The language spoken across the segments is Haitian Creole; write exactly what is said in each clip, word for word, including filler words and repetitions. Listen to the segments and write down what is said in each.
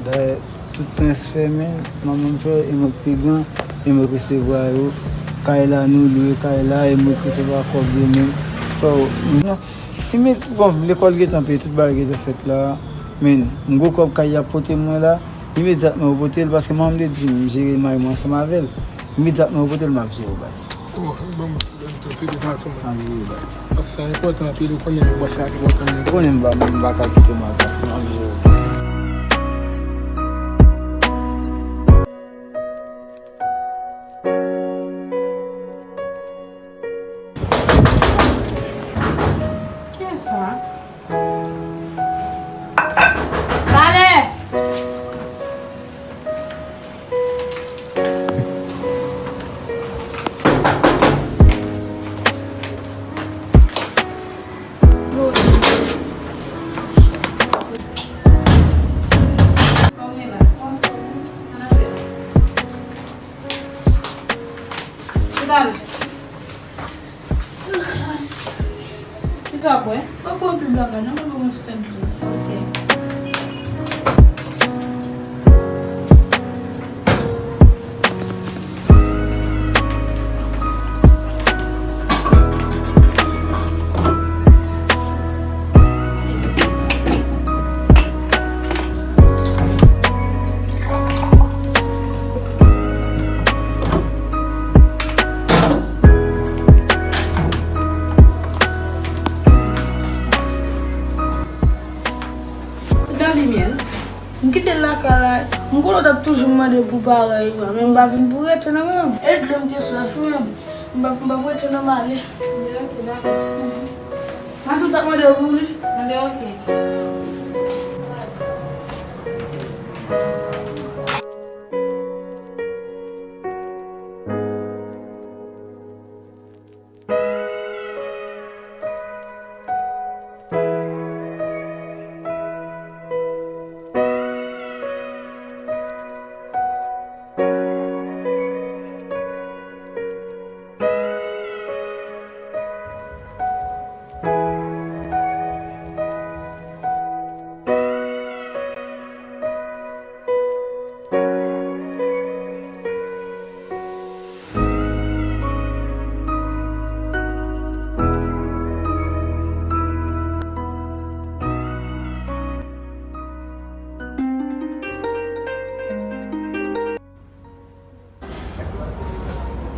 Dayè, tout transfè, men, manman m fè, e mwen k pi gran, e mwen k resevwa yo. Kay la, nou lwe kay la, e mwen k resevwa kòb yo, men. So, non, imed-, bon, lekòl gentan peye, tout bagay gentan fèt la, men, m gwo kòb kay y ap pote mwen la, imedyatman yo pote l, paske manman m te di m jere may mwen ansanm avè l. Imedyatman yo pote l, m ap jere w, baz. Oh, bon, bon, tout se de tankou, man. Anvi, baz. Sa enpòtan anpil, ou konnen, bò sa enpòtan, men. Ou konnen m pa, m pa ka kite w, baz, anvi. Kiyès sa? Talè! Chita la. Kisa w ap bwè? M ap bwè yon pil bagay, non, mwen bwè yon Stanley. Ok. Nan limyè, m kite l lakay la, m konnen w t ap toujou mande pou bagay yo, men m pa vin pou rete non, men. E dlo m te swaf, men. M p ap, m p ap rete non, m ale. Anben, ok, dakò. Matant ou t ap mande w pou li? Anben, ok.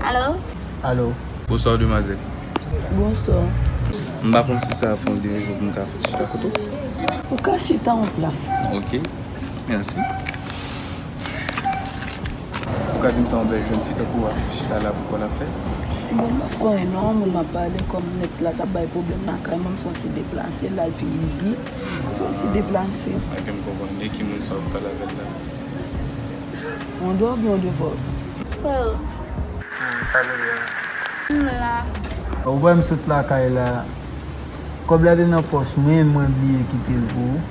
Alo? Alo? Bonswa, demwazèl. Bonswa. M pa konn si sa ap fè w deranj ou pou m ka fè ti chita kote w. Ou ka chita yon plas. Ok. Mèsi. Ou ka di m sa yon bèl jèn fi tankou w ap chita la pou kò l ap fè? Bon, m pa fè anyen non, moun m ap pale kòm nèt la t ap bay pwoblèm lakay mwen, m fè yon ti deplase, l al pi izi. M fè yon ti deplase. Ok, m konprann. E ki moun sa w ap pale avè l la? Yon dwa oubyen yon devwa? Frè. Hmm, sa vle di a. M la. Ou wè m sot lakay la. Kòb la te nan pòch mwen, mwen bliye kite l pou ou.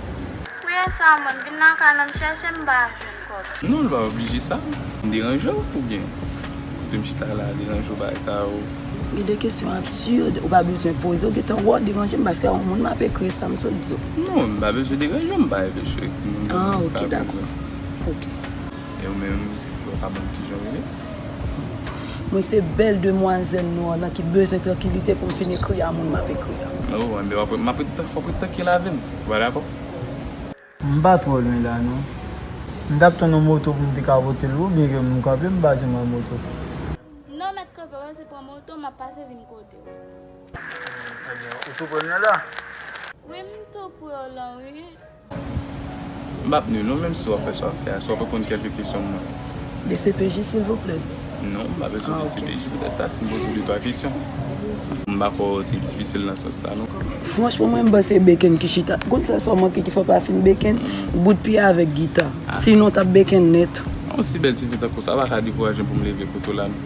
Kounye sa, mwen vin lakay la, m chèche, m pa jwenn kòb. Non, l pa oblije sa. M deranje w oubyen? Kote m chita la, deranje w bagay sa yo. Gen de kesyon absid, ou pa bezwen poze, ou gentan wè w deranje m paske a yon moun m ap ekri sa m sot di w. Non, m pa bezwen deranje w, m pa enpeche. Ah, ok, dakò. Ok. E ou menm, se pou w ka ban m kijan w rele? Mwen se bèl demwazèl nwa lan ki bezwen trankilite pou m fin ekri a moun m ap ekri a. Oh, enben w ap, m ap ret, w ap ret trankil avè m. Ou pa dakò? M pa twò lwen la non. M t ap tann yon moto pou m te ka pote l pou ou, byen ke m kanpe, m pa janm wè moto. Non, mèt kanpe, mwen se pran moto, m ap pase vin kote w. Ebyen, ou tou prè m nan la? Wi, m tou prè w lan, wi. M p ap ni non, menm si w ap fè sa w ap fè a, si w ap reponn kèlke kesyon mwen. D C P J, silvouplè. Non, m pa bezwen Ah, ok. D C P J poutèt sa, si m poze w de twa kesyon. M pa kwè w te difisil nan sans sa, non. Franchman, mwen, m panse beken ki chita. Konn sa, sa w manke ki fè w pa fin beken? Bout pye avèk gita. Ah. Sinon, w t ap beken nèt. Yon si bèl ti fi tankou sa, pa ka dekouraje m pou m leve kote w la, non.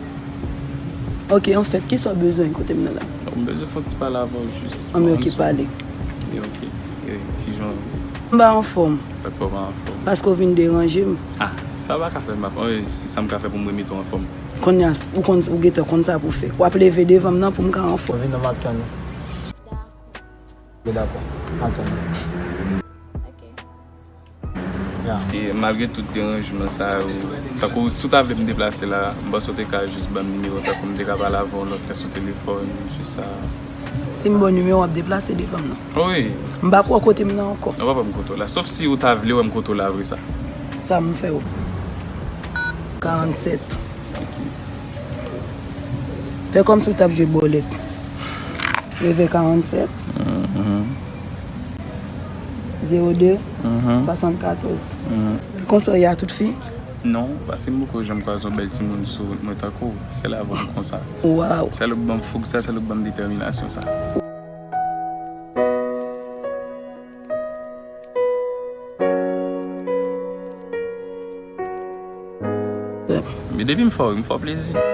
Ok, anfèt, kisa w bezwen kote m nan la? Bon, m bezwen fè yon ti pale avè w jis. Anben, ok, pale. E ok, e kijan w ye? M pa anfòm. Sa k fè w pa anfòm? Paske w vin deranje m. Ah, sa pa ka fè m pa anfòm. Si sa m ka fè pou m remete w anfòm. Kounye a, ou konn, ou gentan konn sa pou w fè. W ap leve devan m nan pou m ka anfòm. Vini, m ap tann ou. Dakò. Dakò, m ap tann ou. Ok. E malgre tout deranjman sa yo, tankou si w ta vle m deplase la, m panse w te ka jis ban m nimewo, tankou m te ka pale avè w lòt lè sou telefòn, jis sa. Si m ba w nimewo, w ap deplase devan m nan? Wi. M pa kwè w kote m nan ankò. Ou pa kwè m kote w la. Sof si ou ta vle wè m kote w la vre sa. Sa m fè w? Karannsèt. Fè kòmsi w t ap jwe bòlèt. Leve karannsèt, zewo de, swasannkatòz. Konsa w ye a tout fi? Non, paske m poko janm kwaze yon bèl timoun sou wout mwen tankou w. Sèl avè w m konsa. Waw. Sèl ou k ban m foug sa, sèl ou k ban m detèminasyon sa. Men depi m fè w ri, m fè w plezi.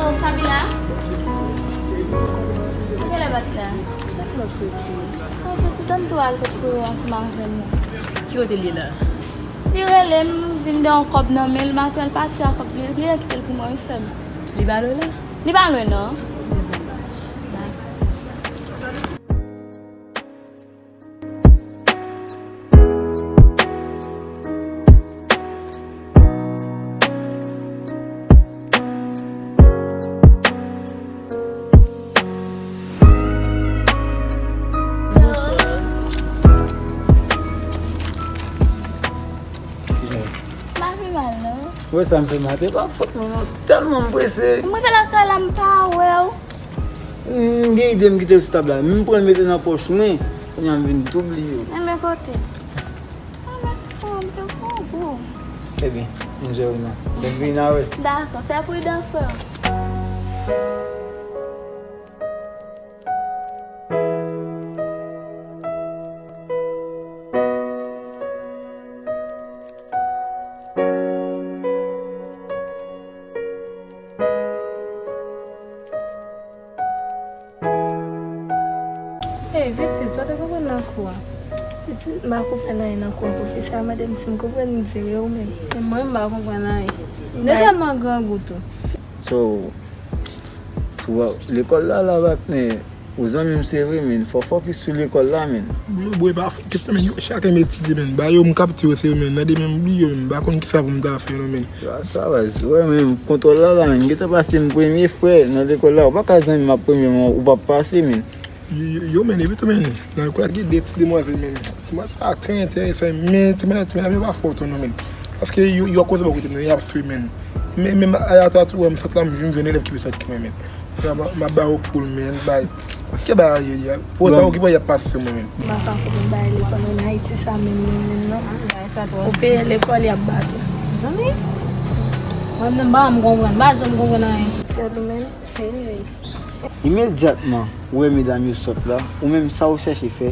Oh, Fabiola? Kilè w ap la? Soti m ap soti. Oh, soti tann tou al kot frè w ansanm avè m nan. Ki kote l ye la? Li rele m, vin de yon kòb nan men l, m ap fè l pati a kòb li, li kite l pou mwen, wi, sè m. Li pa lwen la? Li pa lwen, non. M pa pi mal, non. Ou wè sa m fè maten? Pa fòt mwen, non. Tèlman m prese. M rive lakay la, m pa wè w. M gen ide m kite sou tab la. M pran l mete nan pòch mwen. Kounye a m vin tou bliye w. Enben kote? Ah, mèsi frè m, te fè yon gou. Ebyen, m jere w non. Lè m vini a wè. Dakò, fè pridan frè m. Ey, pitit, sa w te konprann nan kou a? Pitit, m pa konprann anyen nan kou a. Pwofesè a mande m si m konprann, m di wi, ou menm? E mwen, m pa konprann anyen. Li tèlman grangou tou. So, pou lekòl la, la, patnè, ou zanmi m, se vre, men fò w fokis sou lekòl la, men. Bro, bro, e pa fokis non, men, yo, chak an m etidye, men. Ba yo, m kapte yo, se yo, men. Nan demen, m bliye yo, men. M pa konn kisa pou m ta fè, non, men. Sa, sa, baz. Ou wè, men, kontwòl la, la, men. Gentan pase m premye, frè, nan lekòl la. Ou pa ka zanmi m ap premye, men ou p ap pase, men. Yo, yo, yo, men, epi tou, men, nan lekòl la, gen de ti demwazèl, men. Ti mwen sa trè enteresan, men ti mwen, ti mwen yo pa fò tou non, men. Paske yo, yo ap koze bò kote m nan, y ap swe, men. Men, men, a, atò, atò, m sot la, m jwenn, jwenn elèv ki pi sòt ke mwen, men. M ap ba yo poul, men, bay. Ke bay a ye, ye. Pou otan, okipe, y ap pase sou mwen, men. M pa ka konprann bagay lekòl ann Ayiti sa, men, men, men, non. Ou peye lekòl, y ap bat ou. Zanmi? Mwen menm, m pa janm konprann, m pa janm konprann anyen. Sèl ou menm? Hey. Imedyatman, ou wè medam yo sòt la, ou menm sa ou chèche fè,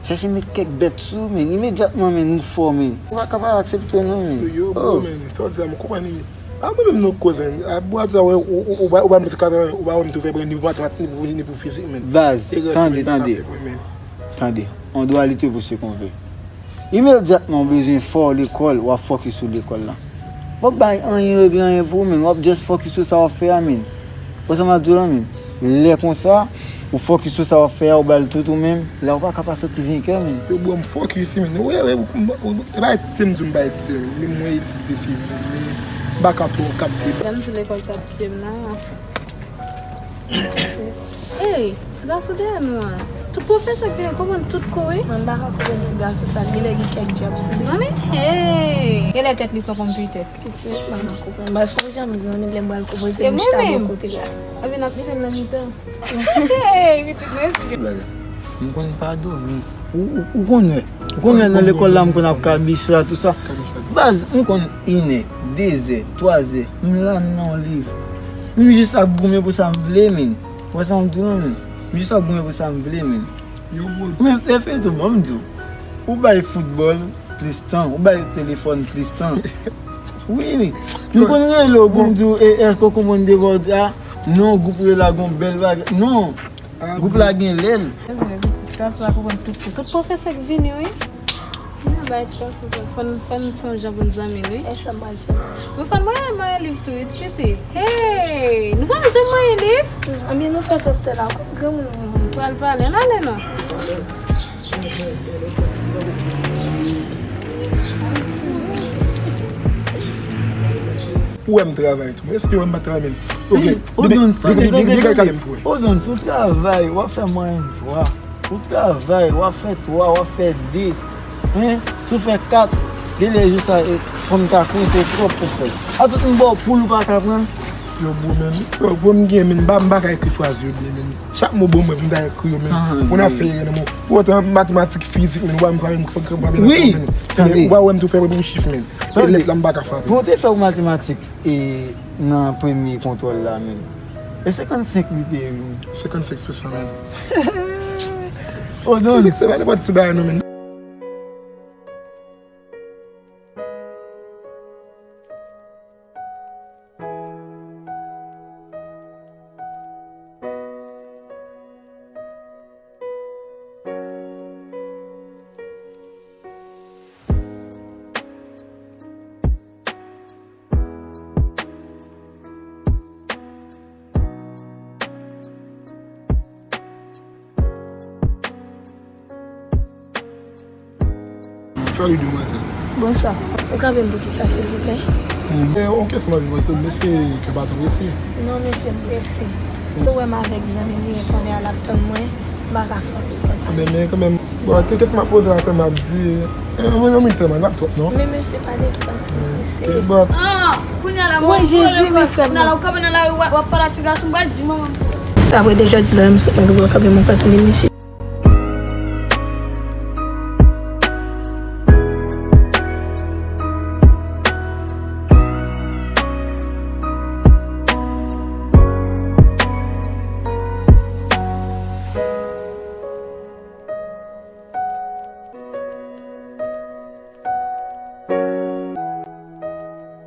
chèche met kèk bèt sou ou, men imedyatman, men nou fò, men. Ou pa ka pa aksepte non, men. Yo, yo, bro, men, sa w di a, m konprann li. A mwen menm nou koze, a, bro, a di a, wè, ou, ou, ou, ou pa, ou pa met katreven, ou pa wè m tou fè bren, ni pou matematik, ni pou, ni pou fizik, men. Baz, tande, tande. Tande, on doit lutter pour ce qu'on veut. Imedyatman ou bezwen fò lekòl, w ap fokis sou lekòl la. W ap bay anyen yo epi anyen pou ou, men w ap just fokis sou sa w ap fè a, men. Ou sa m ap di w la, men. Lè konsa, ou fokis sou sa w ap fè a, ou bay l tout ou menm, la ou pa ka pa soti venkè, men. Yo, bro, m fokis wi, men. Ou wè, wè, ou, ou, ou, e pa etidye m di w m pa etidye, men mwen etidye wi, men, men m pa ka twò kapte. Lè m di lekòl sa ap tiye m nan. Ey, ti gason dèyè nou an. Tout pwofesè k genyen, konprann tout kouri. Mwen m pa ka konprann ti gason sa, genlè gen kèk dyab sou li. Zanmi, hey! Genlè tèt li se yon konpitè. Pitit, m pa ka konprann. M pa fè janm zanmi lè m pral konpoze m chita bò kote la. Epi n ap mete l nan mitan. Hey, pitit mwen. M konn pa dòmi. Ou, ou, ou konn wè. Ou konn wè nan lekòl la, m konn ap kabiche la, tout sa. Baz, m konn inè, dezè, twazè, m la, m nan yon liv. M jis ap goumen pou sa m vle, men. Ou wè sa m di w, men? M jis ap goumen pou sa m vle, men. Yo, bro. Men, lè fè tou, bon, m di w. Ou bay foutbòl plis tan, ou bay telefòn plis tan. Wi, wi. M konn rele w pou m di w, e, èske w konprann devwa w di a? Non, gwoup yo la gon bèl bagay. Non. Gwoup la gen lèl. Pitit gason sa konprann tout, tout pwofesè k vini, wi. Nan bay ti gason sa, fò n, fò n fè yon jan pou n zanmi, wi. E sa m pral fè. Nou fò n manyen, manyen liv tou, wi, ti pitit. Hey, nou pa janm manyen liv? Ebyen, nou fè twòp tan la, kòm granmoun nou. Pral pale, ann ale non. Ou wè m travay tou. Èske w wè m pa travay menm? Ok. Odon, sou travay, w ap fè mwayen twa. Ou travay, w ap fè twa, w ap fè de. Hein? Si w fè kat, genlè jou sa, e, fanm ta kwense twòp pou fè. A tout m ba w poul ou pa ka pran. Yo, bro, men, yo, bro, m gen, men, m pa, m pa ka ekri fraz yo byen, men. Chak mo bon mwen pou m ta ekri yo, men. Moun ap fè erè nan mo. Poutan, matematik, fizik, men, w a m frape, m frape nan kò, men. Tande. W a wè m tou fè premye chif, men. E lèt la, m pa ka frape. Pou w te fè w matematik, e, nan premye kontwòl la, men. E senkannsenk li te ye, men. Senkannsenk sou san, men. Odon. Fizik, se pa nenpòt ti bagay, non, men. Salut, demoiselle. Bonsoir. Ou ka vin pou kisa, silvouplè? Eh, yon kesyon m ap poze, mesye, ke pa twò prese? Non, mesye, m prese. Ou wè m avèk zanmi m, li konnen al ap tann mwen, m pa ka fè anpil kontak. Men, men kanmenm, bon, ke kesyon m ap poze la, se m ap di, eh, yon minit sèlman, li p ap twòp, non? Men, mesye, pa deplase, mesye. Eh, bon. Ah, kounye a la, mwen, Jezi, men frè m. Kounye a la, ou kanpe nan lari, w ap, w ap pale a ti gason, m pral di manman m sa. Apre de jodi la, m sot nan bouwo kanpe, mwen pral tande mesye.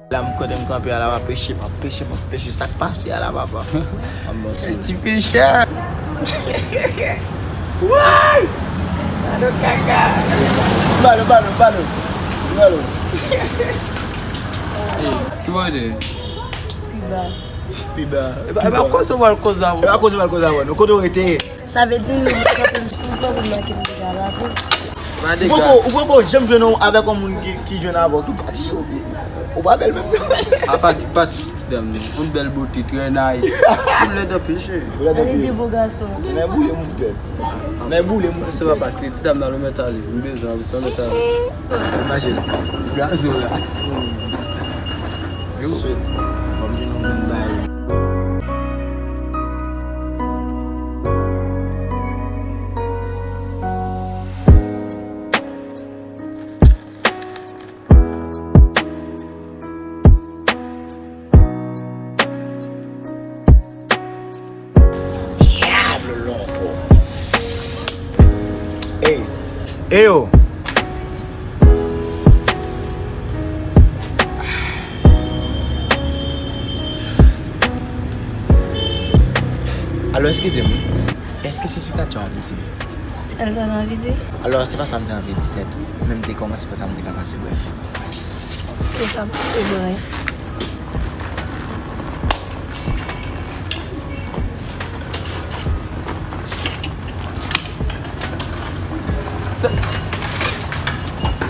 La, m kote m kanpe a la, m ap peche, m ap peche, m ap peche. Sa k pase a la, papa? Ti pechè. Way! Balo kaka. Balo, balo, balo. Balo. Ki bò w te? Pi ba. Pi ba. E pa, e pa koze w al koze avè w. E pa koze w al koze avè w. Nou kote w rete? Sa vle di nou kanpe sou pwoblèm nan ke m deja la tou. Ou poko, ou poko janm jwenn yon, avèk yon moun ki, ki jwenn avè w, ki pati ou, ou pa bèl menm. A pati, pati sou ti dam nan. Yon bèl bote, trè nice. Ou lèd anpil, cheri. Ou lèd anpil. Gade de bo gason. Nan boule mouv tèt. Nan boule mouv. Se pa pati, ti dam nan, l mèt ale. M bezwen, m san mèt ale. Mache la. Blaze w la. Yo. Shit. Fò m jwenn yon grenn bagay. Diablo, loco. Ey. Ey, yo. Alo, eskize m. Èske se sou Katya w ap rete? Sa l anvi di? Alò, se pa sa m te anvi di, sèt. Men m te kòmanse fè sa m te ka pase brèf. Te ka pase brèf.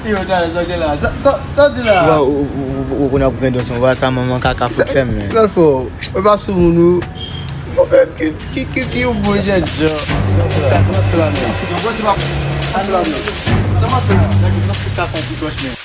Yo, talè, sa w gen la? Sa, sa, sa w di la? Ou, ou, ou, ou, ou konn ap grendon son vwa, sa manman kaka fout fè m, men. Sa l fè w? Mwen pa sou moun ou. Mwen menm ki, ki, ki, ki yon bon jènjan. Mwen se pa, mwen se pa moun. Sa mwen fè la? Nèg yo, mwen se ka fè yon ti kòch, men.